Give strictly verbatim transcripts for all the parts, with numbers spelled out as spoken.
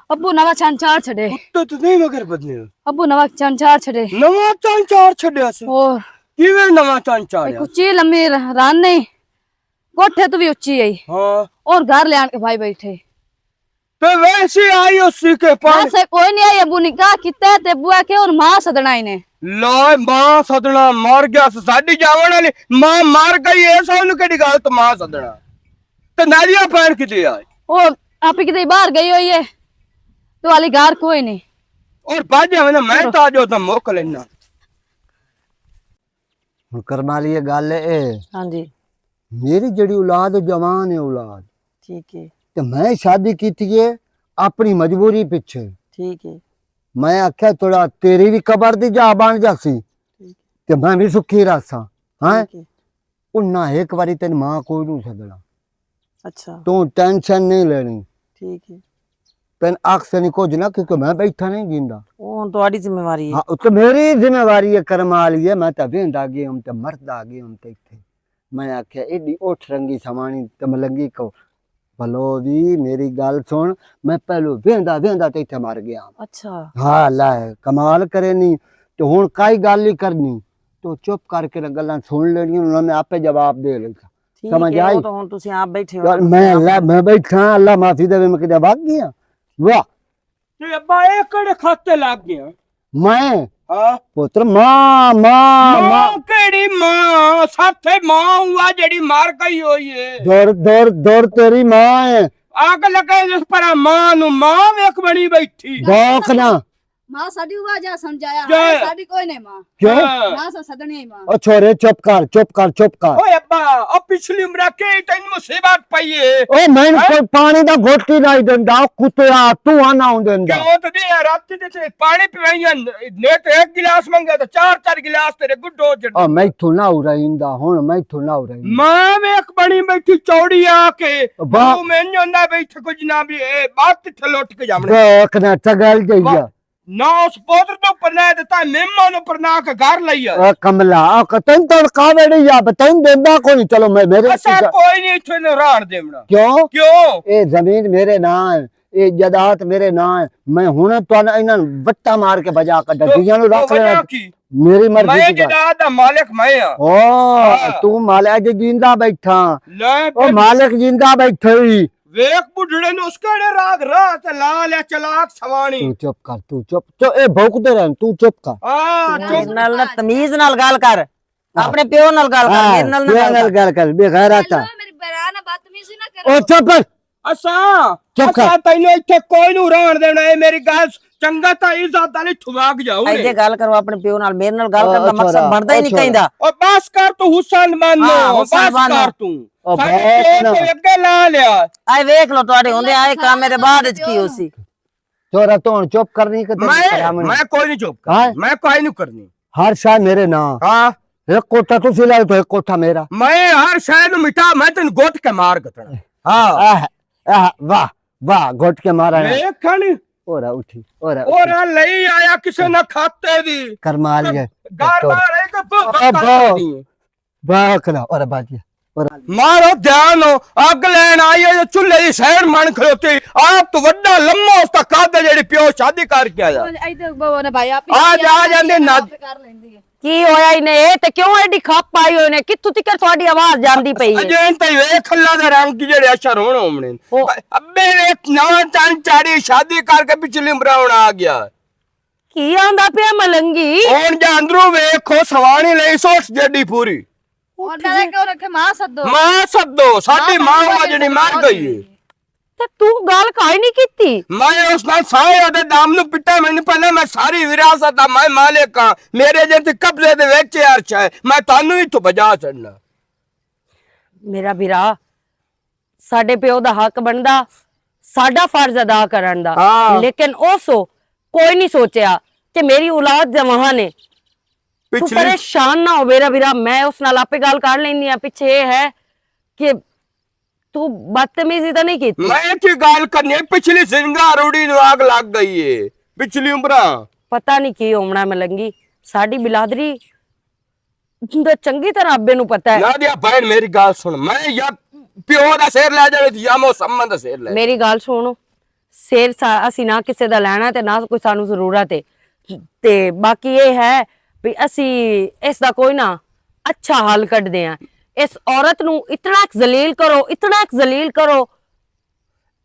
ابو نواں چن چار چھڈے۔ کتے تو نہیں مگر بدنے ہو۔ ابو نواں چن چار چھڈے۔ نواں چن چار چھڈیا سی؟ اور کیویں نواں چن چار ایک آ؟ اچی لمبی ر-، رن نہیں، کوٹھے تو بھی اچی ہے۔ ہاں۔ اور گھر لے آن کے بھائی بیٹھے۔ تے ویسے آئی اسی کے پاس۔ ویسے کوئی نہیں آئی، ابو نکاح کیتا ہے تے ابو آ کے اور ماں سدنا ہی نے۔ لائے ماں سدنا مر گیا سی، ساڈی جاون والی ماں مر گئی ہے، سانوں کیڑی گل تو ماں سدنا؟ تے نالیاں پین کیتے آئے؟ او آپ ہی کتے باہر گئی ہوئی ہے، تو والی گار کوئی نہیں۔ اور باجے ہوئے نا، میں تو آج ادھر موک لینا۔ ہن کرم والی یہ گل ہے، ہاں جی۔ میری جڑی اولاد ہے، جوان ہے اولاد۔ ٹھیک ہے۔ تے میں شادی کیتی ہے اپنی مجبوری پیچھے۔ ٹھیک ہے۔ میں آکھیا تھوڑا تیری بھی قبر دی جا بن جاسی۔ ٹھیک۔ تے میں بھی سکھی رہساں۔ ہاں؟ ٹھیک ہے۔ انہاں ایک واری تین ماں کوئی نوں سدنا۔ اچھا۔ تو ٹینشن نہیں لینی۔ ٹھیک ہے۔ تین اکس نہیں کچھ نہ، کیونکہ میں بیٹھا نہیں جیندا۔ او ہن تہاڈی ذمہ واری ہے۔ ہاں، او تے میری ذمہ واری ہے، کرم والی ہے، میں تے ویندا گیا ہوں تے مردا گیا ہوں تے اتھے۔ میں آکھیا، "ایڈی اٹھ رنگی سوانی تے ملنگی کو۔" بھلو جی، میری گل سن، میں پہلو ویندا ویندا تے اتھے مر گیا۔ اچھا۔ ہاں، لے، کمال کرے نہیں۔ تے ہن کائی گل نہیں کرنی۔ تو چپ کر کے نہ گلاں سن لینیاں، انہاں میں آپے جواب دے لیتا۔ ٹھیک سمجھ ہے، آئی؟ وہ تو ہن تسی آپ بیٹھے ہو، یار، تسی میں آپ اللہ، میں بیٹھا، اللہ معافی دے، میں کدے بھاگ گیا؟ واہ۔ تے ابا، اے کڑے کھاتے لگ گیا؟ میں؟ ہاں۔ پتر، ماں، ماں، ماں ماں۔ کیڑی ماں؟ ساتھے ماں ہوا جڑی مار گئی ہوئی ہے۔ دور، دور، دور تیری ماں ہے۔ آگ لگے جس پر ماں نو، ماں ویکھ بنی بیٹھی۔ دوک نہ۔ ماں ساڈی ہوا جا سمجھایا، جا۔ ساڈی کوئی نہیں ماں۔ کیوں؟ ہاں۔ ماں سا سدنی ماں۔ او چھوڑے، چپ کر، چپ کر، چپ کر۔ اوے ابا، او پچھلی عمر کے تین مصیبت پئی ہے۔ او میں ہیں؟ کوئی پانی دا گھوٹ ہی نہیں دیندا، او کتیا، تو آنا ہوں دیندا۔ کیوں تے دے رات تے تے پانی پیوائیاں، نے تے ایک گلاس منگا تے چار چار گلاس تیرے گڈو جڑ۔ او میں تو نہ ہو رہیندا، ہن میں تو نہ ہو رہیندا۔ ماں ویکھ بنی بیٹھی چوڑی آ کے، ابا۔ تو میں نہ بیٹھ کچھ نہ بھی، اے بات تے لوٹ کے جامنے۔ دیکھ نہ چگل گئی واہ۔ آ۔ نہ اس پوتر تو پرنا دیتا، مہمان نو پرنا کے گھر لئی آیا۔ او کملا، او کتن تن کاوڑی یا بتن دیندا کوئی نہیں۔ چلو میں میرے اچھا، پیچھے کوئی نہیں، اتھے نو ران دیونا۔ کیوں؟ کیوں؟ اے زمین میرے ناں ہے، اے جائیداد میرے ناں ہے۔ میں ہن تانوں انہاں نوں وٹا مار کے بجا کڈا، تو دنیا نو تو رکھ لینا۔ وجہ کی؟ میری مرضی میں دی گل۔ جائیداد دا مالک میں ہاں۔ او، ہاں۔ تو مالک اج جیندا بیٹھا۔ لے او پھر۔ مالک جیندا بیٹھا ہی۔ ویکھ بڈھڑے نوں اس کڑے راگ راہ تے لا لیا چلاک سوانی۔ تو چپ کر، تو چپ، تو اے بھونکدے رہن، تو چپ کر۔ آ، چپ۔ میرے نال نہ تمیز نال گل کر۔ آ۔ اپنے پیو نال گل کر، آ، میرے نال نہ پیو گل نال کر۔ گل کر، بے غیرت آ۔ ہیلو، میری بھرا نال بدتمیزی نہ کرو۔ او چپ کر۔ اساں، چپ کر۔ اساں تینوں اتھے کوئی نوں رہن دینا، اے میری گل چنگا تا عزت دا نہیں تھواک جاؤ اے نے۔ جے گل کرو اپنے پیو نال، میرے نال گل او کرن دا مقصد چھوڑا، بندا ہی او نہیں چھوڑا۔ کہیندا۔ او بس کر تو حسین بن، ہاں، حسین بس بن۔ کر تو۔ او ساڈے بہت پیو نہ۔ تو اگے لا لیا۔ اے ویکھ لو تہاڈے ہوندے آئے کام میرے بعد وچ کی ہو سی۔ چھوڑا تو ہن چپ کرنی کہ تیری میں، کراونی؟ میں کوئی نہیں چپ کرنی۔ ہاں؟ میں کوئی نہیں کرنی۔ ہر شے میرے ناں۔ ہاں۔ ایک کوٹھا تسی لے تو ایک کوٹھا میرا۔ میں ہر شے نو مٹا، میں تینوں گٹ کے مار گتنا۔ ہاں۔ آہ، آہ، واہ، واہ، گٹ کے مارا ہے۔ ویکھن۔ اورا اٹھی، اورا اٹھی۔ اورا لئی آیا کسے نہ کھاتے دی۔ کرمال گئے۔ گار بار ہے کہ ب-، ابا۔ بکا دی۔ واہ کلا، اورا باجی، اورا۔ مارو دھیان ہو، اگ لین آئی ہے، چولہے دی سین من کھلوتی۔ آپ تو وڈا لمبا اس دا قد ہے، جڑی پیو شادی کر کے آیا۔ ادھر بابا نے بھائی، آپ ہی آ جا، آ جاندے نہ۔ آپ کر لیندی ہے۔ کی ہویا انہیں؟ اے تے کیوں ایڈی کھپ پائی ہوئے نے؟ کتھوں تکر تہاڈی آواز جاندی پئی ہے؟ اجے تے ویکھ اللہ دا رنگ کی جڑے اشر ہون ہومنے۔ او۔ ابے ویکھ نواں چن چاڑی شادی کر کے پچھلی عمر ہون آ گیا۔ کی آندا پیا ملنگی؟ ہون جا اندروں ویکھو سوانی لئی سوچ جیڈی پوری۔ اور نالے کیوں رکھے ماں سدو؟ ماں سدو، ساڈی ماں سدو، وا جڑی مر گئی ہے۔ تے تو گل کائی نہیں کیتی؟ میں اس نال سارے اودے دام نو پٹا، مینوں پہلے میں ساری وراثت دا میں مالک ہاں، میرے جے تے قبضے دے وچ ہے ہر شے، میں تانوں ہی تو بجا چڑنا۔ میرا بھرا، ساڈے پیو دا حق بندا ساڈا فرض ادا کرن دا، ہاں۔ لیکن اس کوئی نہیں سوچیا کہ میری اولاد جوان ہے۔ تو پچھلی پریشان نہ ہو میرا بھرا، میں اس نال آپے گل کر لیندی ہاں۔ پچھے یہ ہے کہ تو بدتمیزی تو نہیں کیتی؟ میں کی گل کرنی ہے، پچھلی زنگا روڑی نو آگ لگ گئی ہے، پچھلی عمرہ۔ پتہ نہیں کی ہونا ملنگی، ساڈی بلادری دا چنگی طرح ابے نو پتہ ہے۔ نہ دیا بہن، میری گل سن، میں یا پیو دا سر لے جانے تے یا موسم دا سر لے۔ میری گل سنو، سیر سا-، اسی نہ کسے دا لینا تے نہ کوئی سانو ضرورت ہے۔ تے باقی یہ ہے بھی اسی اس دا کوئی نہ اچھا حل کڈدے ہیں۔ اس عورت نو اتنا کُ ذلیل کرو، اتنا کُ ذلیل کرو،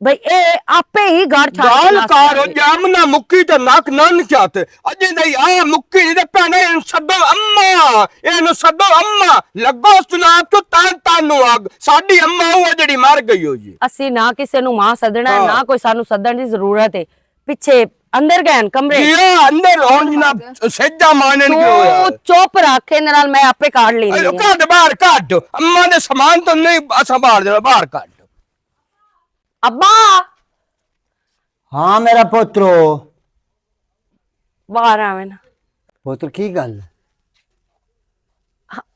بھئی اے آپے ہی گھر چھڈ کے گل نس کر جائے۔ جامنا مکی تے نک نن چاتے۔ اجے نہیں آ مکی نہیں تے پہنے ان سدو اما، ان سدو اما۔ لگو اس جناب تو تان تان نو آگ۔ ساڈی اما وہ جڑی مر گئی ہو جی۔ اسی نہ کسے نو ماں سدنا ہے، ہاں۔ نہ کوئی سانو سدن دی ضرورت ہے۔ پچھے اندر گئے ہن کمرے۔ جی ہاں، اندر ہون جناب سجا مانن کے ہویا۔ تو چپ رکھ، اندر نال میں آپے کاٹ لینی اے، ہے۔ کڈ باہر کڈ۔ اما دے سامان تو نہیں اساں باہر دینا، باہر کڈ۔ ابا! ہاں میرا پترو۔ باہر آویں نا۔ پتر کی گل؟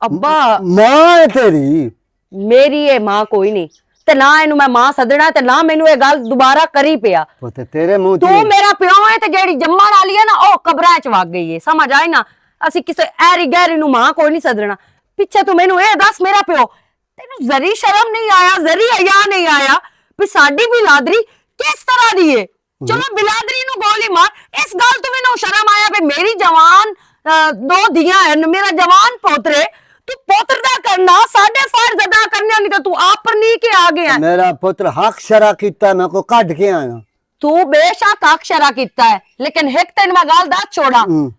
ابا! ماں ہے تیری؟ میری اے ماں کوئی نہیں، تے نہ اینو میں ماں سدنا، تے نہ مینوں اے گل دوبارہ کری پیا۔ پتر تیرے منہ تو تے میرا پیو ہے تے جیڑی جمن والی ہے نا، او قبراں وچ وگ گئی ہے، سمجھ آئی نا؟ اسی کسے ایری گہری نو ماں کوئی نہیں سدنا۔ پچھے تو مینوں اے دس، میرا پیو، تینوں ذری شرم نہیں آیا، ذری حیا نہیں آیا؟ بھی ساڈی بلادری کس طرح دی ہے؟ چلو بلادری نو گولی مار، اس گل تو مینوں شرم آیا بھی میری جوان، آ، دو دھیاں ہیں، میرا جوان پوتر ہے، تو پوتر دا کرنا، ساڈے فرض ادا کرنے نہیں تو تو آپ پر نہیں کے آ گیا ہے۔ میرا پتر حق شرع کیتا ہے، میں کو کڈ کے آیا۔ تو بے شک حق شرع کیتا ہے، لیکن ایک تین میں گل دس چھوڑا۔ ہوں۔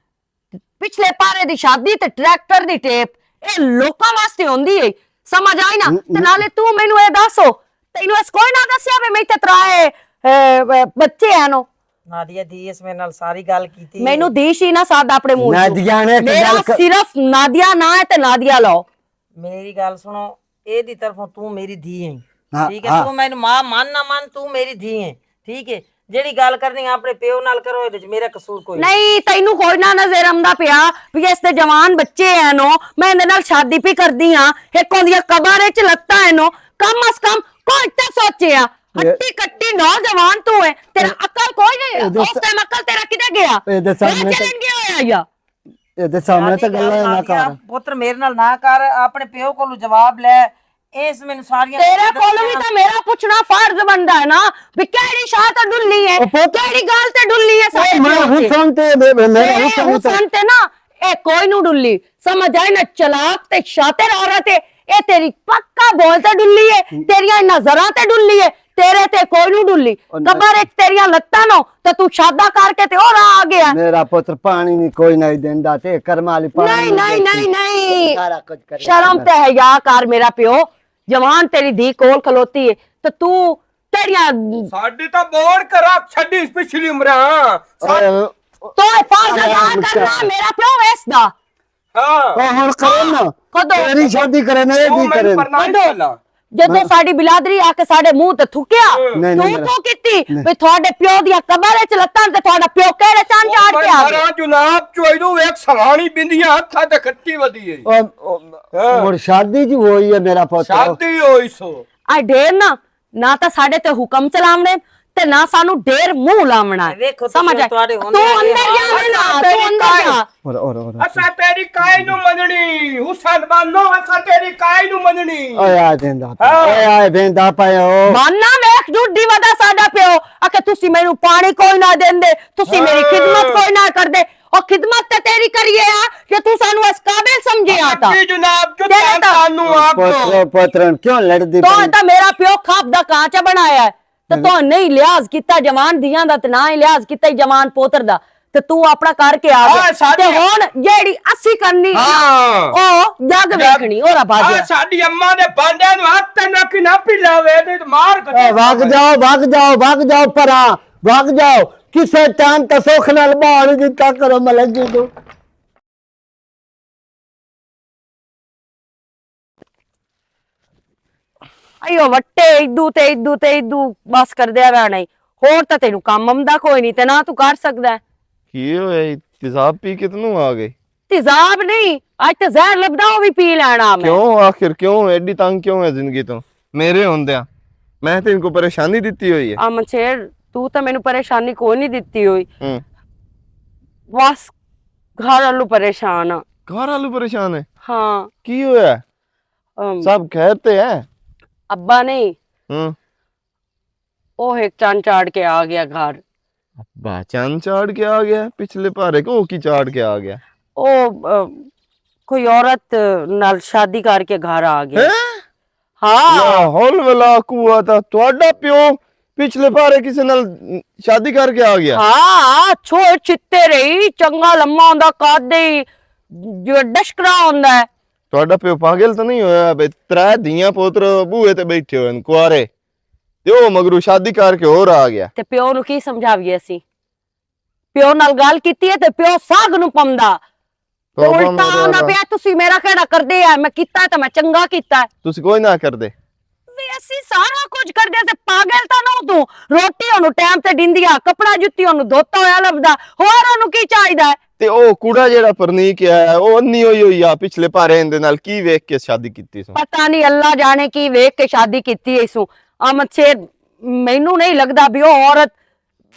پچھلے پارے دی شادی تے ٹریکٹر دی ٹیپ، اے لوکاں واسطے ہوندی ہے، سمجھ آئی نا؟ تے نالے تو مینوں اے دسو، تینوں اس کوئی نہ دسیا وے میں تے ترائے، اے، اے، بچے ہیں نو۔ نادیہ دی اس میرے نال ساری گل کیتی ہے۔ مینوں دی شی نہ ساد اپنے منہ چوں۔ نادیہ نے ایک میرا گل ک- صرف نادیہ نہ ہے تے نادیہ لو۔ میری گل سنو، اے دی طرفوں تو میری دھی ہے۔ ہاں، ٹھیک ہے، ہاں۔ تو مینوں ماں من نہ من، تو میری دھی ہے۔ ٹھیک ہے، جیڑی گل کرنی اپنے پیو نال کرو، اے وچ میرا قصور کوئی نہیں۔ نہیں، تینوں کوئی نہ نظر آندا پیا بھی اس دے جوان بچے ہیں نو، میں اندے نال شادی پی کردی ہاں، ایک اوندیاں قبر وچ لتا ہے نو، کم از کم کوئی تے سوچے آ۔ ہٹی کٹی نوجوان تو ہے، تیرا عقل کوئی نہیں۔ اس ٹائم عقل تیرا کدے گیا؟ اے دے سامنے چلن گیا ہویا یا؟ اے دے سامنے تے گلاں نہ کر۔ پتر میرے نال نہ کر، اپنے پیو کولوں جواب لے۔ اس مینوں ساریاں تیرے کولوں وی تے میرا پوچھنا فرض بندا ہے نا، بھی کیڑی شاہ تے ڈلی ہے، کیڑی گل تے ڈلی ہے سارے پیو تے۔ حسن تے، میرے حسن تے نا، اے کوئی نوں ڈلی۔ سمجھ آئے نا، چلاک تے شاطر عورت ہے۔ اے تیری پکا بول تے ڈلی ہے، تیریاں نظراں تے ڈلی ہے، تیرے تے کوئی نوں ڈلی۔ قبر وچ تیریاں لتاں نو تے تو شادہ کر کے تے او راہ آ گیا۔ میرا پتر پانی نہیں کوئی نہیں دیندا تے کرم والی پانی نہیں، نہیں، نہیں، نہیں۔ شرم تے حیا کر میرا پیو، جوان تیری دھی کول کھلوتی ہے تے تو تیریاں ساڈی تاں بوڑ کرا چھڈی پچھلی عمراں۔ تو فرض ادا کرنا میرا پیو ویسدا۔ ہاں۔ او ہن کرن نا۔ کدوں؟ تیری شادی کرن، اے دی کرن۔ کدوں؟ جدوں ساڈی بلادری آ کے ساڈے منہ تے تھکیا، نہیں، تو نہیں، تو کیتی نہیں۔ بھی تھوڑے پیو دیاں قبر وچ لتاں تے تھوڑا پیو کہڑے چان چاڑ کے آ گیا؟ جناب چوئی نو ایک سوانی بندیاں ہتھاں تے کھٹی ودی ہے۔ او، او، ہاں۔ ہن شادی جو ہوئی ہے میرا پتر۔ شادی ہوئی سو۔ آ ڈھیر نا، نہ تاں ساڈے تے حکم چلاونے تے نہ سانو ڈھیر منہ لاونا ہے۔ سمجھ آئے؟ تو اندر جا، میں نہ، تو اندر جا۔ اور، اور، اور، اور۔ اساں تیری کائی نو مننی، حسین بانو، اساں تیری کائی نو مننی۔ اوے آ ویندا پیا، ہاں۔ اوے آ ویندا پیا او۔ ماننا ویکھ ڈڈی ودا ساڈا پیو، آکھے تسی مینوں پانی کوئی نہ دیندے، تسی میری خدمت کوئی نہ کردے۔ او خدمت تے تیری کریے آ کہ تو سانو اس قابل سمجھے آ تا۔ جی جناب، جو تیرے تا سانو آپ کو۔ پتر، پترن کیوں لڑدی تو پئی؟ تا میرا پیو خواب دا کانچا بنایا ہے۔ تے تو نہیں لحاظ کیتا جوان دیاں دا، تے نہ ہی لحاظ کیتا ہی جوان پوتر دا۔ تے تو اپنا کر کے آ گیا۔ تے ہن جیڑی اسی کرنی ہے نا، ہاں۔ او جگ ویکھنی، او ربا آ جا۔ ساڈی اماں دے بانڈے نو ہاتھ تے نہ پلا وے، تے مار اے، وگ جاؤ، وگ جاؤ، وگ جاؤ پراں، وگ جاؤ۔ کسے ٹائم تے سوکھ نال باہر ہی دتا کرو ملنگی تو۔ ایو وٹے ادو تے ادو تے ادو بس کردیا رہنا ای۔ ہور تاں تینوں کم امدا کوئی نہیں تے نہ تو کر سکدا ہے۔ کی ہویا ای؟ تیزاب پی کے تنوں آ گئے؟ تیزاب نہیں، اج تے زہر لبدا، او وی پی لینا میں۔ کیوں آخر، کیوں ایڈی تنگ کیوں ہے زندگی تو؟ میرے ہوندیاں میں تے ان کو پریشانی دتی ہوئی ہے۔ آ منشیر، تو تے مینوں پریشانی کوئی نہیں دتی ہوئی۔ ہوں۔ بس گھر والوں پریشان آ۔ گھر والوں پریشان ہے؟ ہاں۔ کی ہویا؟ ام۔ سب خیر تے ہے؟ ابا نہیں۔ ہوں۔ او ایک چن چاڑ کے آ گیا گھر۔ ابا چن چاڑ کے آ گیا؟ پچھلے پارے کو کی چاڑ کے آ گیا؟ او، ا، کوئی عورت نال شادی کر کے گھر آ گیا۔ ہیں؟ ہاں۔ لا حول ولا قوت۔ تہاڈا پیو پچھلے پارے کسے نال شادی کر کے آ گیا؟ ہاں، چھوڑ چتے رہی، چنگا لمبا ہوندا، قد دے جو ڈشکرا ہوندا ہے۔ تہاڈا پیو پاگل تو نہیں ہویا؟ بے ترے دیاں پوتر بوئے تے بیٹھے ہوئے نے، کوارے۔ تے او مگرو شادی کر کے ہور آ گیا۔ تے پیو نو کی سمجھاویے اسی؟ پیو نال گل کیتی ہے تے پیو ساگ نو پمدا۔ تے توبہ الٹا میرے آندا اللہ۔ پیا، "تسی میرا کیڑا کردے آ؟ میں کیتا ہے تے میں چنگا کیتا ہے۔" تسی کوئی نہ کردے۔ وی اسی سارا کچھ کردے تے پاگل تاں نہ تو۔ روٹی اونوں ٹائم تے ڈیندی آ، کپڑا جتی اونوں دھوتا ہویا لبدا۔ ہور اونوں کی چاہیدا ہے؟ تے او کوڑا جیڑا پرنی کے آیا، او انی ہوئی ہوئی آ، پچھلے پارے ایندے نال کی ویکھ کے شادی کیتی سو؟ پتہ نہیں اللہ جانے کی ویکھ کے شادی کیتی ہے سو۔ احمد شیر، مینوں نہیں لگدا بھی او عورت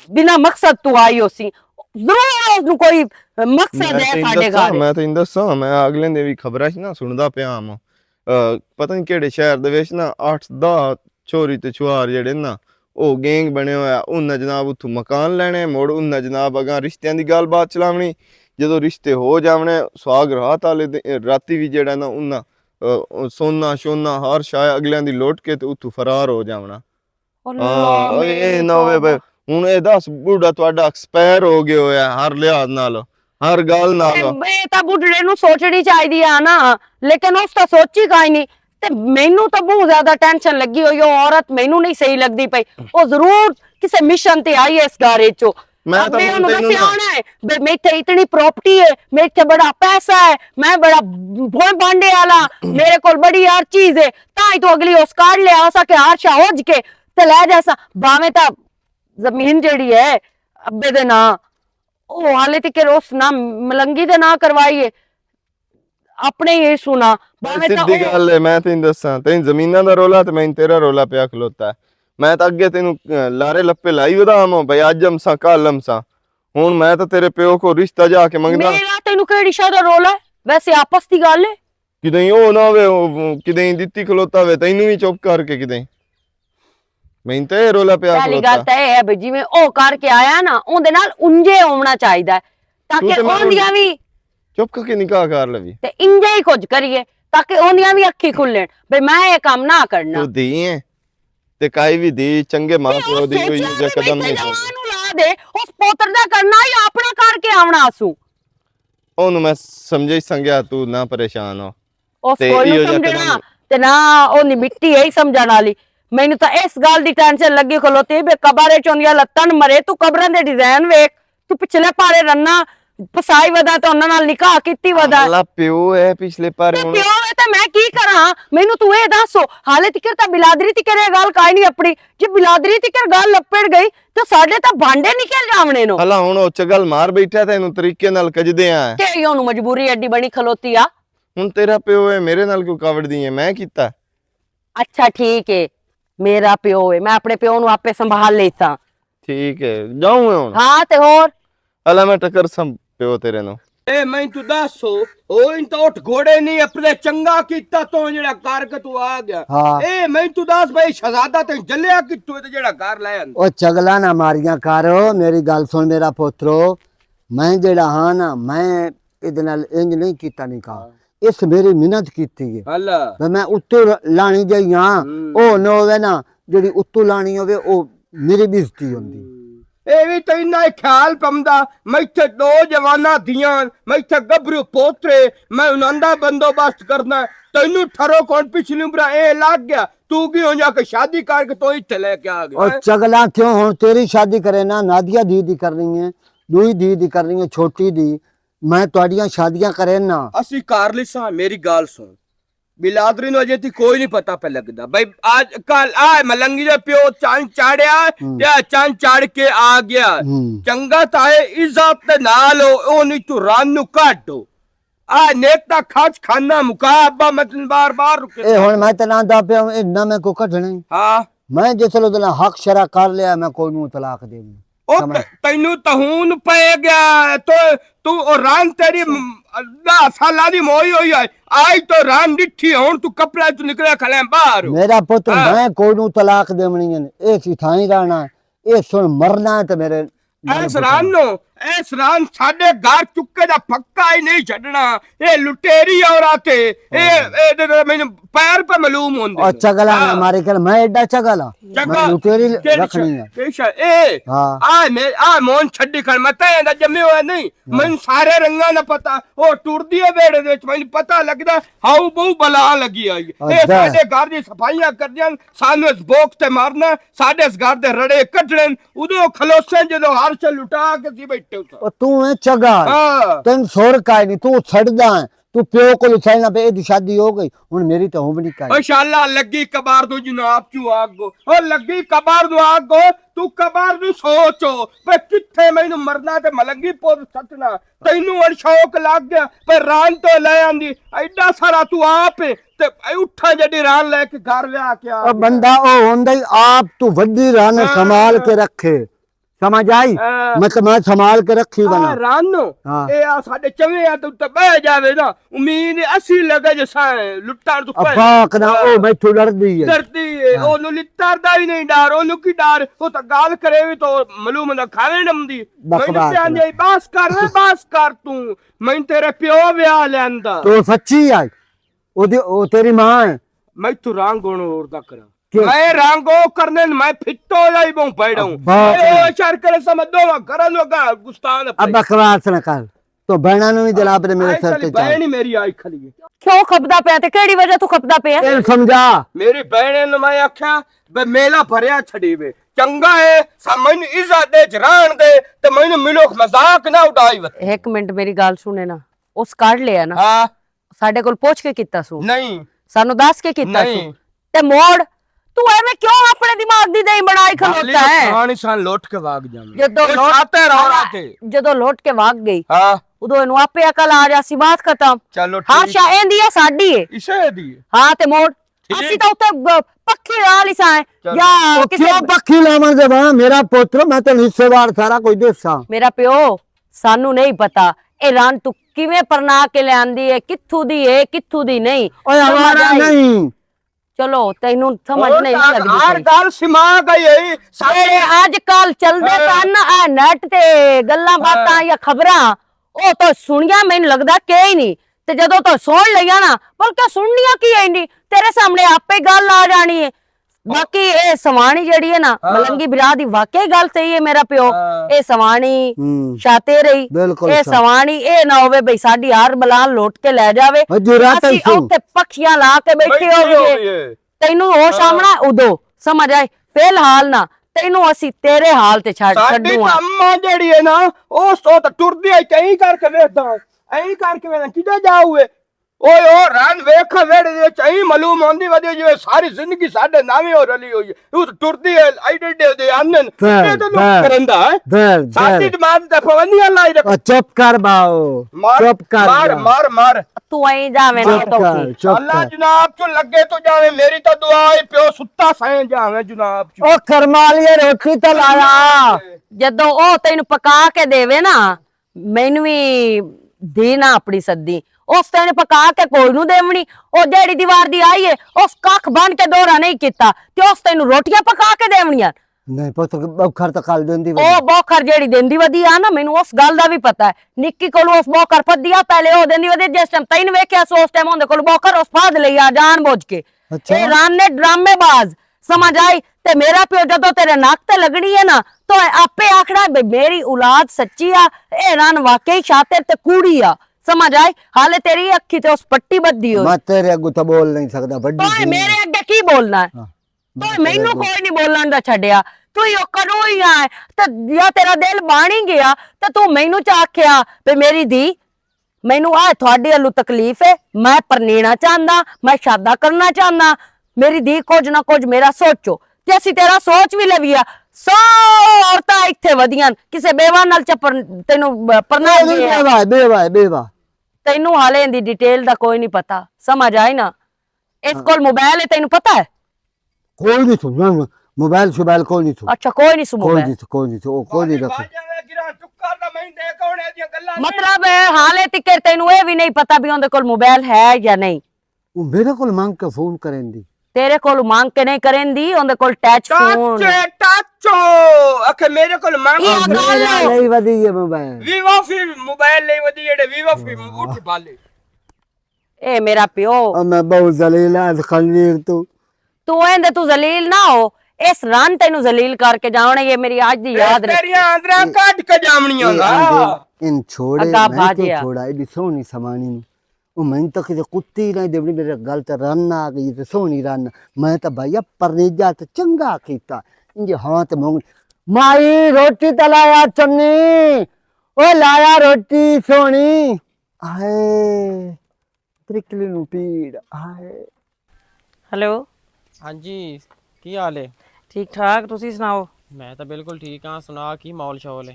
بنا مقصد تو آئی ہو سی۔ ضرور اس نوں کوئی مقصد میں ہے تینوں ساڈے دساں، گھر۔ میں تینوں دساں، میں اگلے دے وی خبراں چ نہ سندا پیا ہاں۔ آ، پتہ نہیں کیڑے شہر دے وچ نہ اٹھ دہ چھوری تے چھوار جڑے نا، او گینگ بنے ہویا۔ انہاں جناب اتھوں مکان لینے، مڑ انہاں جناب اگاں رشتیاں دی گل بات چلاونی۔ جدوں رشتے ہو جاونے، سہاگ رات والے دے، راتی وی جڑا نا انہاں، آ، سونا شونا ہر شاہ اگلیاں دی لوٹ کے تے اتھوں فرار ہو جاونا۔ ہاں، اے نہ ہوئے بھائی۔ ہن اے دس، بوڑھا تہاڈا ایکسپائر ہو گیا ہویا ہر لحاظ نال، ہر گل نال۔ اے تاں بڈھڑے نوں سوچنی چاہیدی ہے نا، لیکن اس تاں سوچی کائیں نہیں۔ تے مینوں تاں بہت زیادہ ٹینشن لگی ہوئی، او عورت مینوں نہیں صحیح لگدی پئی۔ او ضرور کسے مشن تے آئی ہے اس گھر وچ۔ میں تاں ابے ہن اونوں تینوں دسیا نہ ہونا ہے، بے میتھے اتنی پراپرٹی ہے، میتھے بڑا پیسہ ہے، میں بڑا بھون بانڈے والا، میرے کول بڑی ہر چیز ہے، تاں ہی تو اگلی اس کارڈ لے آسا کہ ہر شاہ ہج کے تے لے جاسا۔ باویں تاں زمین جیڑی ہے ابے دے ناں، او حالے تک اس ناں ملنگی دے ناں کروائی ہے، اپنے ہی سنا۔ باویں تاں سیدھی او گل ہے، میں تینوں دساں، تینوں زمیناں دا رولا تے میں تیرا رولا پیا کھلوتا ہے۔ میں تاں اگے تینوں، اہ، لارے لپے لائی ودا ہم، بھائی اج ہم ساں، کل ہم ساں۔ ہن میں تاں تیرے پیو کو رشتہ جا کے منگدا۔ میرا تینوں کیڑی شے دا رولا ہے؟ ویسے آپس دی گل ہے۔ کدیں او نہ ہوے، او کدیں دتی کھلوتا ہوے، تینوں وی چپ کر کے کدیں۔ میں تے اے رولا پیا پہلی کھلوتا۔ گل تے اے ہے بھئی، جویں او کر کے آیا نا، اون دے نال انجے ہونا چاہیدا ہے، تاکہ تو تے میں اوندیاں وی چپ کر کے نکاح کر لوی۔ تے انجے ہی کچھ کریے، تاکہ اوندیاں وی اکھی کھلن، بھئی میں اے کام نہ کرنا۔ تو دی ہے، تے کائی وی دی، چنگے ماں تے پیو او دی ہوئی سوچیا ہے، قدم میں نہیں جوان چاہیدا۔ اولاد ہے، اس پوتر دا کرنا ہی اپنا کر کے آونا آسو۔ اونوں میں سمجھائی سنگیا، تو نہ پریشان ہو۔ اس تے کوئی نہ ایہو جا سمجھنا، قدم تے نہ اونی مٹی ہے سمجھن والی۔ مینوں تاں اس گل دی ٹینشن لگی کھلوتی بے قبر وچ اوندیاں لتاں مرے، تو قبراں دے ڈیزائن ویکھ، تو پچھلے پارے رنا پسائی ودا تے انہاں نال نکاح کیتی ودا۔ اللہ پیو ہے پچھلے پارے تے ہن۔ پیو ہے تے میں کی کراں؟ مینوں تو اے دس، حالے تکر تاں بلادری تکر اے گل کائی نہیں اپنی۔ جے بلادری تکر گل لپڑ گئی تے ساڈے تاں بھانڈے نکل جاونے نو۔ اللہ ہن او چگل مار بیٹھا تے اینوں طریقے نال کجدے آ۔ تے اے اونوں مجبوری ایڈی بنی کھلوتی آ۔ ہن تیرا پیو ہے، میرے نال کیوں کاوڑ دی ہے؟ میں کیتا؟ اچھا ٹھیک ہے، میرا پیو ہے، میں اپنے پیو نوں آپے سنبھال لیتا۔ ٹھیک ہے، جاؤں میں ہن۔ ہاں تے ہور؟ الا میں ٹکر سم پیو تیرے نوں۔ اے میں تو دس ہو، او ان تو اٹھ گھوڑے نہیں اپنے چنگا کیتا تو جڑا کر کے تو آ گیا۔ ہاں۔ اے میں تو دس بھائی شہزادہ تے جلیا کتوں تے جڑا کر لے آن۔ او چگلا نہ ماریاں کر، میری گل سن میرا پوترو، میں جڑا ہاں نا، میں اے دے نال انج نہیں کیتا نکاح۔ ہاں۔ اس میری محنت کیتی ہے۔ اللہ۔ تے میں اتو لانی جائی ہاں، ہوں۔ او نہ ہوے نا، جڑی اتو لانی ہوے، او میری بے عزتی ہوندی۔ ہوں۔ اے وی تے انہاں خیال پمدا، میں اتھے دو جواناں دیاں، میں اتھے گبرو پوترے، میں انہاں دا بندوبست کرنا، تینوں ٹھرو کون پچھلی عمرہ اے لگ گیا، تو کی ہو جا کے شادی کر کے تو اتھے لے کے آ گیا، اور ہیں؟ چگلا کیوں ہن تیری شادی کرے نا، نادیہ دی دی کرنی ہے، دوئی دی دی کرنی ہے، چھوٹی دی۔ میں تہاڈیاں شادیاں کرے نا۔ اسی کار لساں، میری گل سن۔ بلادری نو اجے تی کوئی نہیں پتا پہ لگدا۔ بھائی، آج کل آ ملنگی دے پیو چن چاڑیا، ہوں۔ تے آ چن چاڑ کے آ گیا۔ ہوں۔ چنگا تا اے عزت دے نال ہو، او نہیں تو رن نو کڈو۔ آ نیک تا کھچ کھانا مکا، ابا میں تن بار بار رکے۔ اے ہن میں تنا دا پیا، اے نہ میں کو کڈنا ہی۔ ہاں۔ میں جس لو دنا حق شرع کر لیا، میں کوئی نو طلاق دے دوں۔ او تینوں تہون پے گیا۔ تو تو او ران تیری، دس سالاں دی موئی ہوئی ہے۔ آج تو ران ڈٹھی، ہن تو کپڑے تو نکلیا کھلے باہر۔ میرا پتر، میں کوئی نوں طلاق دیونی ہے، اے سی تھائی رہنا، اے سن مرنا ہے تے میرے نال ایس ران نو، ایس ران ساڈے گھر چکے دا پھکا ہی نہیں چھڈنا۔ اے لٹیری عورت ہے۔ اے، اے دے، دے مینوں پیر پہ معلوم ہوندے او نے۔ چگلا نہ مارے کر، میں ایڈا چگلا۔ میں لٹیری رکھنی ہے۔ بے شک، اے، آ مون چھڈی کر، میں تے دا جمے ہوئے نہیں۔ من سارے رنگاں دا پتہ، او ٹردی ہے بیڑے دے وچ، مینوں پتہ لگدا، ہاؤ بہو بلا لگی آئی۔ اے ساڈے گھر دی صفائیاں کردیاں، سانوں اس بوک تے مارنا، ساڈے اس گھر دے رڑے کڈنے، ادوں کھلوسے جدوں ہر شے لٹا کے سی بیٹھے ہو۔ او توں اے چگا، تین سر کائے نہیں، توں چھڑدا ہے، توں پیو کو لسائنا پہ، اے دی شادی ہو گئی، ہن میری تے ہو بھی نہیں کائے۔ او شالا لگی کبار دو جناب چوں آگ گو، او لگی کبار دو آگ گو، تو کبار نو سوچو، پر کتھے مینوں مرنا تے ملنگی پور سٹنا۔ تینوں ہن شوق لگ گیا، پر ران تو لے آندی، ایڈا سارا تو آپ ہے، تے اے اٹھاں جڈی ران لے کے گھر ویا کے آ او گیا۔ بندہ او ہوندا ہی آپ تو وڈی ران سنبھال کے رکھے۔ سمجھ آئی؟ مطلب میں سنبھال کے رکھی بنا۔ ران نو، اے آ ساڈے چویں آ تو تے بہ جاوے نا، امید اسی لگے جو سائیں لٹاں تو پہلے۔ ابا کنا او میتھوں ڈردی ہے۔ ڈردی ہے، اونوں لتر دا ہی نہیں ڈر، اونوں کی ڈر؟ او تاں گال کرے وی تو ملو مندا کھاوے نمدی۔ بکواس مینوں تے آندی، بس کر وے، بس کر توں۔ میں تیرے پیو ویا لیندا۔ تو سچی آئی؟ او دی، او تیری ماں ہے؟ میں تو رنگ ہن اور دا کراں۔ میں رنگ او کرنے، میں پھٹو جائی بہوں بیڑوں۔ ابا۔ اے او شر کرے سمجھ دو، گھراں نو گا گستان اب پئی۔ بکواس نہ کر۔ تو بہناں نوں وی دلا اپنے میرے سر تے چڑھ۔ بہن ہی میری آئی کھلی ہے۔ کیوں کھپدا پیا تے کیڑی وجہ تو کھپدا پیا؟ اے سمجھا۔ میری بہن نوں میں آکھیا، بے میلا بھریا چھڑی وے۔ چنگا ہے، سا مینوں عزت دے، جران دے، تے مینوں ملوک مذاق نہ اڈائی وت۔ ایک منٹ میری گل سنے نا۔ اس کڈ لیا نا۔ ہاں۔ ساڈے کول پوچھ کے کیتا سو؟ نہیں۔ سانو دس کے کیتا سو؟ نہیں۔ تے موڑ، تو ایویں کیوں اپنے دماغ دی دہی بنائی کھلوتا ہے؟ کہانی سان لوٹ کے واگ جاویں۔ جدوں لوٹ، جدوں لوٹ کے واگ گئی، ادوں اینوں آپے عقل آ جاسی، بات ختم۔ چلو ہر ٹھیک۔ شاہ ایندی ہے، ساڈی ہے۔ اسے دی ہے۔ ہاں تے موڑ، ٹھیک۔ اسی تاں اتھے ب-، پکھی لا لئی ساں۔ چلو۔ یا او کسے کیوں پکھی لاواں گے؟ واہ میرا پتر، میں تینوں حصے وار سارا کچھ دساں۔ میرا پیو، سانو نہیں پتا اے رن تو کیویں پرنا کے لیاندی ہے، کتھوں دی ہے، کتھوں دی نہیں۔ اوئے، سمجھ آئی؟ نہیں۔ چلو، تینوں سمجھ نہیں لگدی ہر پئی۔ گل سما گئی ہے۔ اے اج کل چلدے پن، اے نیٹ تے گلاں باتاں یا خبراں، او تو سنیا مینوں لگدا کہ ہی نہیں۔ تے جدوں تو سن لیا نا، بلکہ سننیاں کی ہے نہیں، تیرے سامنے آپے گل آ جانی ہے۔ باقی اے سوانی جیڑی ہے نا، ملنگی برا دی واقعی گل صحیح ہے میرا پیو۔ اے سوانی شاتے رہی۔ اے سوانی اے نہ ہووے بھئی ساڈی ہر بلا لوٹ کے لے جاوے۔ اسی اوتھے پکھیاں لا کے بیٹھے ہوئے۔ تینوں ہوش آونا ادو، سمجھ آئے؟ فی الحال نہ، تینوں اسی تیرے حال تے چھڈ ساڈی چھڈوں آ۔ اماں جیڑی ہے نا، او سو تے ٹردی آئی تے ایں کر کے ویکھدا، ایں کر کے ویکھدا، کدے جا ہوئے؟ اوئے او رن ویکھ ویڑے دے وچ ایں معلوم ہوندی ودی جویں ساری زندگی ساڈے ناویں ہو رلی ہوئی ہے۔ او تے ٹردی ہے، ایڈے ایڈے دے آندن، اے تے لوک کرندا ہے۔ ساڈی دماغ تے پابندیاں لائی رکھ۔ چپ کر باؤ، مار، چپ کر مار، جا۔ مار، مار۔ تو ایں جاویں نہ چپ تو کر، کی۔ چپ اللہ کر۔ جناب چوں لگے تو جاویں، میری تو دعا ہے پیو ستا سائیں جاویں جناب چوں۔ او کرمالیے روٹی تے لایا۔ جدوں او تینوں پکا کے دیوے نا، مینوں وی دی نہ اپنی سدی۔ اس تینوں پکا کے کوئی نوں دیونی۔ او جیڑی دیوار دی آئی ہے، اس ککھ بن کے دورہ نہیں کیتا۔ تے اس تینوں روٹیاں پکا کے دیونیاں۔ نہیں پتر، بوکھر تو کل دیندی ودی۔ او بوکھر جیڑی دیندی ودی آ نا، مینوں اس گل دا وی پتہ ہے۔ نکی کولوں اس بوکھر پھدی آ، پہلے او دیندی ودی، جس ٹائم تین ویکھیا سو، اس ٹائم اوندے کولوں بوکھر اس پھد لئی آ جان بوجھ کے۔ اچھا۔ اے رن نے ڈرامے باز، سمجھ آئی؟ تے میرا پیو جدوں تیرے نک تے لگنی ہے نا، تو اے آپے آکھنا، "بھئی، میری اولاد سچی آ، اے رن واقعی شاطر تے کوڑی آ۔" سمجھ آئی؟ حالے تیری اکھی تے اس پٹی بدھی ہوئی۔ میں تیرے اگوں تو بول نہیں سکدا، بڈی تو اے میرے اگے کی بولنا ہے؟ ہاں۔ تو مینوں کوئی نہیں بولن دا چھڈیا۔ تو یو کرو ہی آ، تے یا تیرا دل بانی گیا، تے تو مینوں چا آکھیا، "بھئی، میری دھی، مینوں آ تھوڑی الو تکلیف ہے، میں پرنینا چاہندا، میں شادہ کرنا چاہندا، میری دی کچھ نہ کچھ میرا سوچو۔" تے اسی تیرا سوچ وی لویا۔ سو عورتاں ایتھے ودیاں، کسے بیوہ نال چا پر-، تینوں پرنا نہیں دیا۔ بیوہ ہے، بیوہ ہے، بیوہ۔ تینوں حالے دی ڈیٹیل دا کوئی نہیں پتا، سمجھ آئی نا؟ اس کول موبائل ہے، تینوں پتا ہے؟ کوئی نہیں سننا۔ موبائل شوبائل کوئی نہیں تھو۔ اچھا، کوئی نہیں سو کوئی موبائل۔ نہیں تھو، کوئی نہیں تھو، او کوئی نہیں رکھو۔ باجا وے گراں ٹکر دا میں دے کون ہے دیاں گلاں نہیں۔ مطلب، حالے تک تینوں اے وی نہیں پتا بھی اوندے کول موبائل ہے یا نہیں۔ او میرے کول مانگ کے فون کریں دی۔ تیرے کول مانگ کے نہیں کریں دی، اوندے کول ٹچ فون۔ ٹچ، ٹچ۔ اکھے میرے کول مانگ کے میرا نہیں ودی یہ موبائل۔ ویوا فی موبائل نہیں ودی، جڑے ویوا فی اٹھ بالے۔ اے میرا پیو۔ او میں بہت ذلیل ہاں اس خنزیر تو۔ تو ایندے تو ذلیل نہ ہو، اس رن تینوں ذلیل کر کے جاونے، یہ میری آج دی یاد رکھ۔ تیریاں اندراں کڈ کے جامنیاں اے نا۔ آندے ان چھوڑے، اگا میں کیوں بھاجیا۔ چھوڑا، ایڈی سونی سمانی نو۔ او میں تک تے کتی نہ دیونی، میرے گل تے رن آ گئی تے سونی رن۔ میں تے بھائی پرنیجا تے چنگا کیتا۔ انجے ہاں تے مونگ، مائی روٹی تے لایا چنی۔ او لایا روٹی سونی۔ ہائے۔ ترکلی نوں پیڑ آئے۔ ہیلو۔ ہاں جی، کی حال ہے؟ ٹھیک ٹھاک، تسی سناؤ؟ میں تاں بالکل ٹھیک ہاں، سنا کی ماحول شاحول ہے؟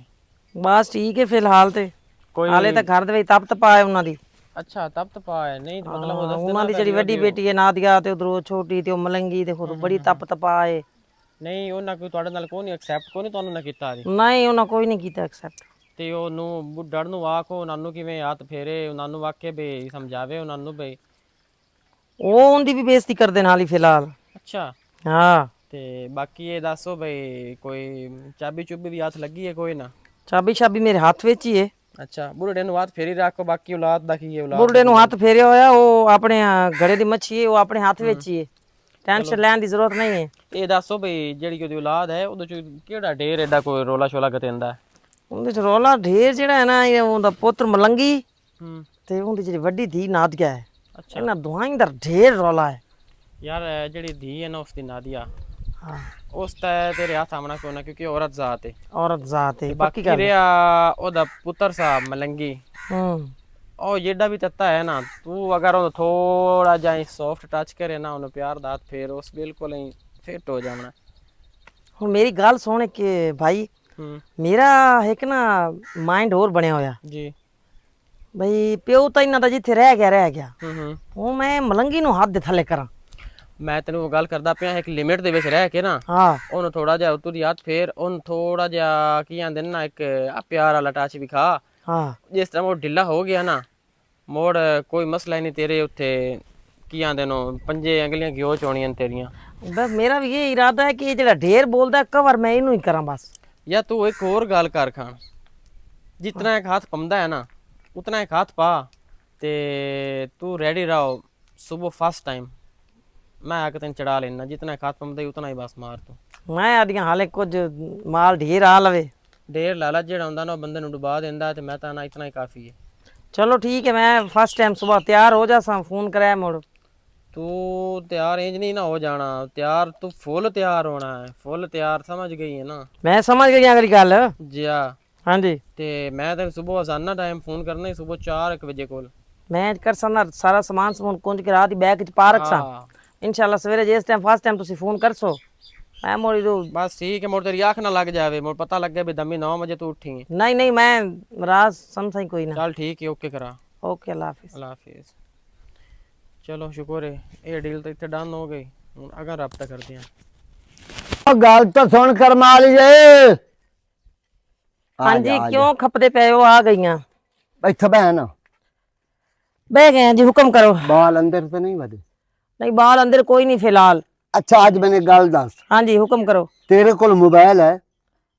بس ٹھیک ہے فی الحال تے۔ کوئی حالے تاں گھر دے وچ تپ تپا ہے انہاں دی۔ اچھا، تپ تپا ہے، نہیں تے مطلب ہاں، ادھر انہاں دی جڑی وڈی بیٹی ہے نادیہ تے ادھروں چھوٹی تے او ملنگی تے خود بڑی تپ تپا ہے۔ نہیں، انہاں کوئی تہاڈے نال کوئی نہیں ایکسپٹ، کوئی نہیں تہانوں نہ کیتا۔ نہیں، انہاں کوئی نہیں کیتا ایکسپٹ۔ تے او نوں بڈھڑ نوں آکھو، انہاں نوں کیویں ہاتھ پھیرے، انہاں نوں آکھے بے سمجھاوے انہاں نوں بے۔ او ان دی بھی بےزتی کردے نال ہی فی الحال۔ اچھا۔ ہاں۔ تے باقی اے دسو بھئی، کوئی چابی چوبی بھی ہاتھ لگی ہے کوئی نہ؟ چابی شابی میرے ہاتھ وچ ہی ہے۔ اچھا، بڈھڑے نوں ہاتھ پھیری رکھو، باقی اولاد دا کی ہے، اولاد بڈھڑے نوں ہاتھ پھیریا ہویا، او اپنے، آ، گھڑے دی مچھی ہے، او اپنے ہاتھ وچ ہی ہے۔ ٹینشن لین دی ضرورت نہیں ہے۔ اے دسو بھئی، جیڑی اوہدی اولاد ہے، اوہدے چ کیڑا ڈھیر ایڈا کوئی رولا شولا گتیندا ہے؟ اوہدے چ رولا ڈھیر جیڑا ہے نا، اے اوندا پتر ملنگی، تے اوہدی جیڑی وڈی دھی نادیہ ہے۔ اچھا۔ انہاں دوہائیں دا ڈھیر رولا ہے۔ یار، اے جیڑی دھی ہے نا اس دی نادیہ، ہاں۔ اس تے تیرے ہاتھ آونا کوئی نہ، کیونکہ عورت ذات ہے۔ عورت ذات ہے، تے پکی باقی گل ہے۔ رہیا اوہدا پتر سا ملنگی، ہوں۔ او جیڑا بھی تتا ہے نا، تو اگر او تھوڑا جا سافٹ ٹچ کرے نا، انہوں پیار دات، پھر اس بالکل ہی فٹ ہو جاونا۔ ہن میری گل سن کہ بھائی، ہوں۔ میرا ایک نا مائنڈ ہور بنیا ہویا۔ جی۔ بھئی، پیو تاں انہاں دا جتھے رہ گیا، رہ گیا۔ ہوں ہوں۔ ہن میں ملنگی نوں ہاتھ دے تھلے کراں۔ میں تینوں او گل کردا پیاں، ایک لمٹ دے وچ رہ کے نا، ہاں۔ اونوں تھوڑا جہا اتوں دی ہاتھ پھیر، اونوں تھوڑا جہا کی آندے نا، ایک پیار والا ٹچ وکھا۔ ہاں۔ جس طرح او ڈھلا ہو گیا نا، موڑ کوئی مسئلہ ہی نہیں، تیرے اتھے کی آندے نو، پنجے انگلیاں گیو چونیاں تیریاں۔ بس میرا بھی یہ ارادہ ہے کہ یہ جڑا ڈھیر بولدا ہے، کور میں اینوں ہی کراں بس۔ یا تو ایک اور گل کر کھان، جتنا ایک ہاتھ پمدا ہے نا، اتنا ایک ہاتھ پا، تے تو ریڈی رہو۔ صبح فرسٹ ٹائم میں آ کے تین چڑھا لینا، جتنا ایک ہاتھ پمدا ہی اتنا ہی بس مار تو۔ میں آدیاں حالے کچھ مال ڈھیر آ لوے۔ ڈھیر لالا جیڑا ہوندا نا، او بندے نوں ڈبا دیندا، تے میں تاں نا اتنا ہی کافی ہے۔ چلو ٹھیک ہے، میں فرسٹ ٹائم صبح تیار ہو جاساں، فون کرے مڑ۔ تو تیار انج نہیں نہ ہو جانا، تیار تو فل تیار ہونا ہے، فل تیار، سمجھ گئی ہے نا؟ میں سمجھ گئی اگلی گل۔ جی ہاں۔ ہاں جی۔ تے میں تے صبح اذانہ ٹائم فون کرنا ہی، صبح چار ایک بجے کول۔ میں کر سنا سارا سامان سمون کنج کے رات ہی بیگ وچ پا رکھساں۔ ہاں۔ انشاءاللہ سویرے جس ٹائم فرسٹ ٹائم تسی فون کرسو، میں موڑی دو۔ بس ٹھیک ہے، موڑ تیری اکھ نہ لگ جاوے، موڑ پتہ لگے بھی دمی نو بجے تو اٹھی ہے۔ نہیں، نہیں، میں راز سمجھاں ہی کوئی نہ۔ چل ٹھیک ہے، اوکے کرا۔ اوکے، اللہ حافظ۔ اللہ حافظ۔ چلو شکر ہے، اے ڈیل تو اتنے ڈن ہو گئی۔ ہن اگاں رابطہ کردے ہیں۔ او گل تو سن کرم والی اے۔ آ ہاں جا، جی، آ جا۔ کیوں کھپدے پئے ہو؟ آ گئیاں۔ اتھے بہن۔ بہ گئے ہیں جی، حکم کرو۔ بال اندر تے نہیں ودے؟ نہیں، بال اندر کوئی نہیں فی الحال۔ اچھا، اج میں نے گل دس۔ ہاں جی، حکم کرو۔ تیرے کول موبائل ہے؟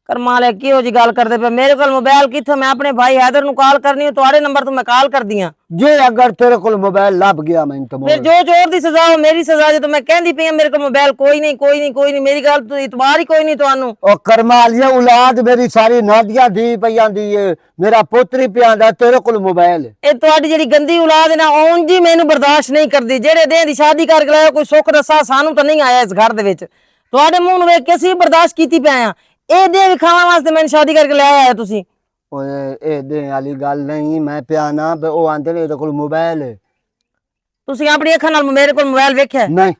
کرمال ہے، کیہو جی گل کردے پئے؟ میرے کول موبائل کتھے؟ میں اپنے بھائی حیدر نوں کال کرنی ہوں، تہاڈے نمبر تو میں کال کردی ہاں۔ جے اگر تیرے کول موبائل لب گیا، میں تو پھر موبائل جو چور دی سزا ہو، میری سزا، جو تو میں کہندی پئی ہاں، میرے کول موبائل کوئی نہیں، کوئی نہیں، کوئی نہیں، میری گل تو اعتبار ہی کوئی نہیں تانوں۔ او کرمالیاں اولاد، میری ساری نادیاں دی پئی آندی ہے۔ میرا پوتری پیا آندا، "تیرے کول موبائل ہے۔" اے تہاڈی جڑی گندی اولاد ہے نا، اون جی مینوں برداشت نہیں کردی۔ جڑے دیں دی شادی کر کے لایا، کوئی سکھ دا ساہ سانوں تاں نہیں آیا اس گھر دے وچ۔ تہاڈے منہ نوں ویکھ کے اسی برداشت کیتی پے آں۔ اے دیں وکھاواں واسطے مینوں شادی کر کے لایا ہے تسی۔ اوئے، اے دیں والی گل نہیں، میں پیا نا، تے او آندے نے، "اے دے کول موبائل ہے۔" تسی اپنی اکھاں نال میرے کول موبائل ویکھیا ہے؟ نہیں۔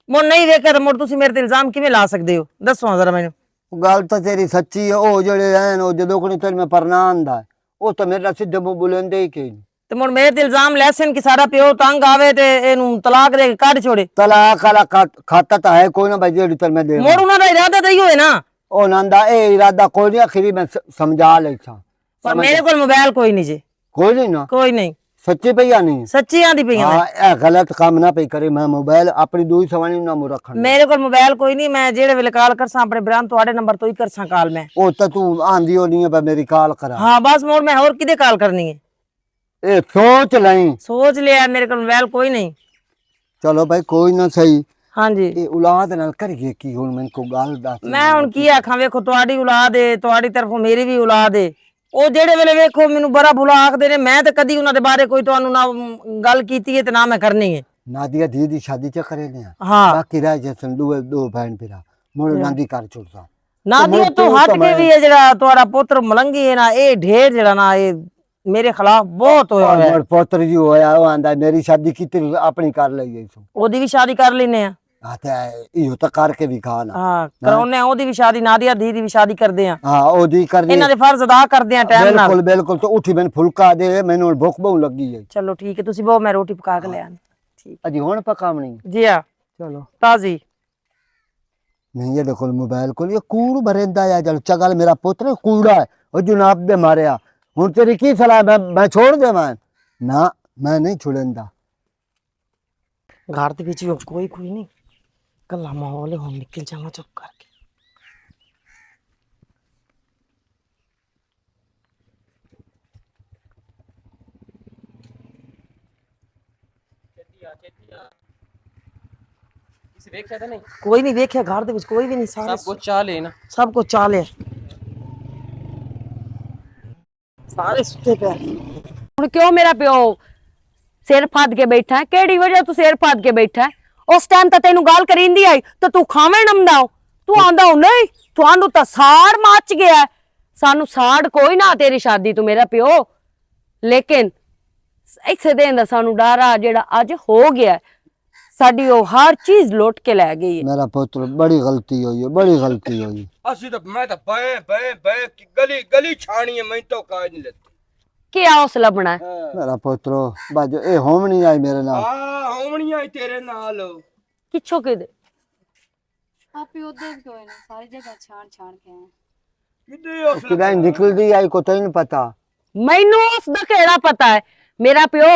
مڑ نہیں ویکھیا تے مڑ تسی میرے تے الزام کیویں لا سکدے ہو؟ دسو ہاں ذرا مینوں۔ گل تاں تیری سچی ہے، او جڑے ہیں، او جدوں کوں تیرے میں پرنا آندا ہے، او تاں میرے نال سیدھے منہ بولیندے ہی کوئی نہیں۔ مڑ میرے تے الزام لیسن کہ سارا پیو تنگ آوے تے اینوں طلاق دے کے کڈ چھوڑے۔ طلاق والا خط-، خط تاں ہے کوئی نہ بھائی، جیڑی تر میں دے مڑ انہاں دا ارادہ تاں ایہو ہے نا۔ انہاں دا اے ارادہ کوئی نہیں، آخری میں س-، سمجھا لئی تھا۔ پر سمجھ میرے کول موبائل کوئی نہیں جی۔ کوئی نہیں نا؟ کوئی نہیں۔ سچی پئی یا نہیں؟ سچی آندی پئی ہاں۔ اے غلط کام نہ پئی کرے، میں موبائل اپنی دوئی سوانی نہ مو رکھن۔ میرے کول موبائل کوئی نہیں، میں جیڑے ویلے کال کرساں اپنے بران تواڈے نمبر تو ہی کرساں کال میں۔ او تاں تو آندی ہو نہیں ہے، پر میری کال کرا۔ ہاں، بس مڑ میں ہور کدے کال کرنی ہے؟ اے سوچ لیں۔ سوچ لیا، میرے کول موبائل کوئی نہیں۔ چلو بھائی، کوئی نہ صحیح۔ ہاں جی۔ اے اولاد نال کریے کی ہن؟ مینوں کو گل دس۔ میں ہن کی آکھاں، ویکھو، تہاڈی اولاد ہے، تہاڈی طرفوں میری وی اولاد ہے۔ او جیڑے ویلے ویکھو، مینوں برا بھلا آکھدے نے، میں تے کدی انہاں دے بارے کوئی تہانوں نہ گل کیتی ہے تے نہ میں کرنی ہے۔ نادیہ دی دی شادی چ کرے نے۔ ہاں۔ باقی رہ جسن دو، دو بہن بھرا۔ مڑ ہاں۔ نادی کر چھوڑساں۔ نادیہ تو ہٹ کے وی ہے جیڑا تہاڈا پتر ملنگی ہے نا، اے ڈھیر جیڑا نا، اے میرے خلاف بہت ہویا ہوا ہے۔ اور پوتر جی ہویا، او آندا میری شادی کیتی، اپنی کر لئی سو۔ اودی وی شادی کر لینے آ۔ ہاں، تے ایہو تاں کر کے وی کھا نا۔ ہاں، کراؤنے آ، اودی وی شادی، نادیہ دی دی وی شادی کردے آ۔ ہاں، اودی کرنی۔ انہاں دے فرض ادا کردے آ ٹائم نال۔ بالکل، بالکل، تو اٹھی میں پھلکا دے، مینوں ہن بھوک بہوں لگی ہے۔ چلو ٹھیک ہے، تسی بہو، میں روٹی پکا کے لے آنی۔ ٹھیک۔ اجی ہن پکاونی؟ جی ہاں۔ چلو۔ تازی۔ نہیں، یہ دیکھو موبائل کو، یہ کوڑ بریندا ہے، جل چگل میرا پتر کوڑا ہے۔ او جناب دے ماریا، ہن تیری کی صلاح ہے؟ میں، میں چھوڑ دے میں؟ نہ، میں نہیں چھوڑیندا۔ گھر دے وچ وی کوئی، کوئی نہیں۔ کلا ماحول ہے، ہن نکل جاواں چپ کر کے۔ کوئی نہیں ویکھیا، گھر دے وچ کوئی وی نہیں، سارے سب کچھ چالے نا۔ سب کچھ چالے۔ سارے ستے پے۔ ہن کیوں میرا پیو سر پھد کے بیٹھا ہے؟ کیڑی وجہ تو سر پھد کے بیٹھا ہے؟ اس ٹائم تے تینوں گل کریندی آئی تے تو کھاویں نمدا ہو۔ تو آندا ہو نہیں، تانوں تے ساڑ مچ گیا ہے۔ سانوں ساڑ کوئی نہ تیری شادی تو میرا پیو، لیکن ایسے دن دا سانوں ڈر آ جڑا اج ہو گیا ہے۔ ساڈی او ہر چیز لٹ کے لے گئی ہے۔ میرا پتر، بڑی غلطی ہوئی ہے، بڑی غلطی ہوئی۔ اسی تو، میں تو بائیں، بائیں، بائیں کی گلی، گلی چھانی ہے، میں تو کاج نہیں لیتی۔ کیا حوصلہ بنا ہے؟ ہاں۔ میرا پتر، باجو، اے ہومنی آئی میرے نال۔ ہاں، ہومنی آئی تیرے نال۔ کچھو کے دے؟ آپ ہی ادھر کوئی نہ، ساری جگہ چھان چھان کے ہیں۔ کدے اس خدا لگا؟ نکل دی آئی کو تین پتا۔ مینوں اس دا کیڑا پتا ہے؟ میرا پیو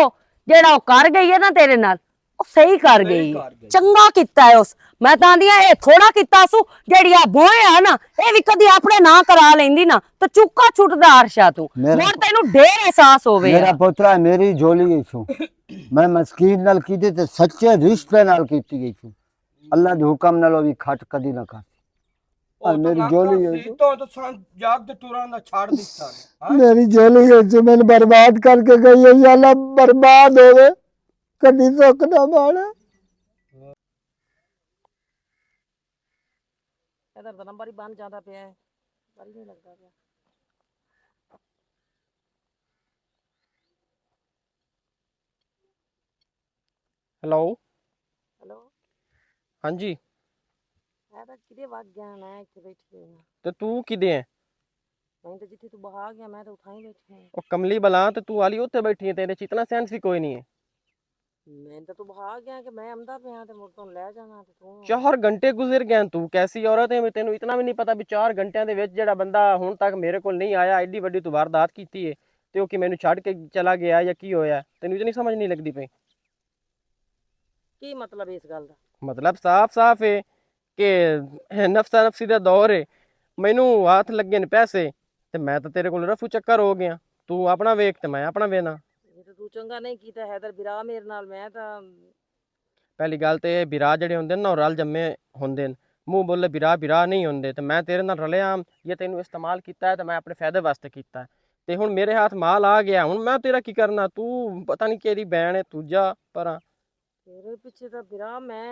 جیڑا او کر گئی ہے نا تیرے نال، او صحیح کر صحیح گئی ہے۔ کر گئی۔ چنگا کیتا ہے اس۔ میں تاں آندی ہاں، اے تھوڑا کیتا سو، جیڑی آ بوئے ہے نا، اے وی کدی اپنے ناں کرا لیندی نا، تے چکا چھٹدا عرشا تو۔ میرا مڑ تینوں ڈھیر احساس ہووے میرا گا۔ پوترا، میری جھولی ہے سو۔ میں مسکین نال کیتی تے سچے رشتے نال کیتی گئی سو۔ اللہ دے حکم نال او وی کھٹ کدی نہ کھاسی۔ او اور تو میری نہ جھولی ہے کھاسی، سو۔ تو، تو سان جاگ تے ٹوراں دا چھاڑ دتا۔ ہاں؟ میری جھولی ہے سو، میں برباد کر کے گئی ہے، یا اللہ برباد ہووے۔ کدی سکھ نہ مانے۔ ادھر دا نمبر ہی بند جاندا پیا ہے، پر ہی نہیں لگدا پیا۔ ہیلو۔ ہیلو۔ ہاں جی۔ میں تاں کدے وگ گیا، میں اتھے بیٹھی ہوئی ہاں۔ تے تو کدے ہے؟ میں تاں جتھے تو بہا گیا، میں تاں اتھاں ہی بیٹھی ہاں۔ او کملی بلا، تے تو والی اتھے بیٹھی ہے، تیرے چ اتنا سینس بھی کوئی نہیں ہے۔ میں تاں تو بہا گیا کہ میں آندا پیا تے مڑ توں لے جانا تے تو چار گھنٹے گزر گئے، تو کیسی عورت ہے؟ تینوں اتنا بھی نہیں پتا بھی چار گھنٹیاں دے وچ جڑا بندہ ہن تک میرے کول نہیں آیا، ایڈی وڈی تو واردات کیتی ہے، تے او کہ مینوں چھڈ کے چلا گیا یا کی ہویا؟ تینوں اتنی سمجھ نہیں لگدی پئی۔ کی مطلب اس گل دا؟ مطلب صاف صاف ہے کہ نفسا نفسی دا دور ہے۔ مینوں ہاتھ لگے نے پیسے، تے میں تاں تیرے کول رفو چکر ہو گیا۔ تو اپنا ویکھ تے میں اپنا وینا۔ یہ تو تو چنگا نہیں کیتا حیدر برا میرے نال، میں تاں پہلی گل تے اے برا جڑے ہوندے نے نا، او رل جمے ہوندے نے۔ منہ بولے برا، برا نہیں ہوندے۔ تے میں تیرے نال رلیا ہاں، یہ تینوں استعمال کیتا ہے تے میں اپنے فائدے واسطے کیتا ہے۔ تے ہن میرے ہاتھ مال آ گیا، ہن میں تیرا کی کرنا؟ تو پتہ نہیں کیڑی بہن ہے، تو جا پراں۔ تیرے پیچھے تاں برا میں،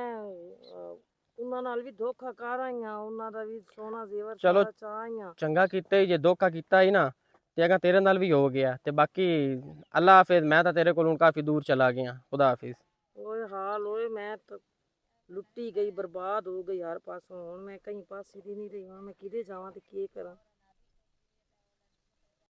آ، انہاں نال وی دھوکا کر آئی ہاں، انہاں دا وی سونا زیور چلو، سارا چا آئی ہاں۔ چنگا کیتا ہی جے دھوکا کیتا ہی نا، تے اگاں تیرے نال وی ہو گیا۔ تے باقی اللہ حافظ، میں تاں تیرے کولوں کافی دور چلا گیا۔ خدا حافظ۔ اوئے حال اوئے، میں تاں لٹی گئی، برباد ہو گئی ہر پاسوں۔ ہن میں کہیں پاسے دی نہیں رہی، ہن میں کدے جاواں تے کی کراں؟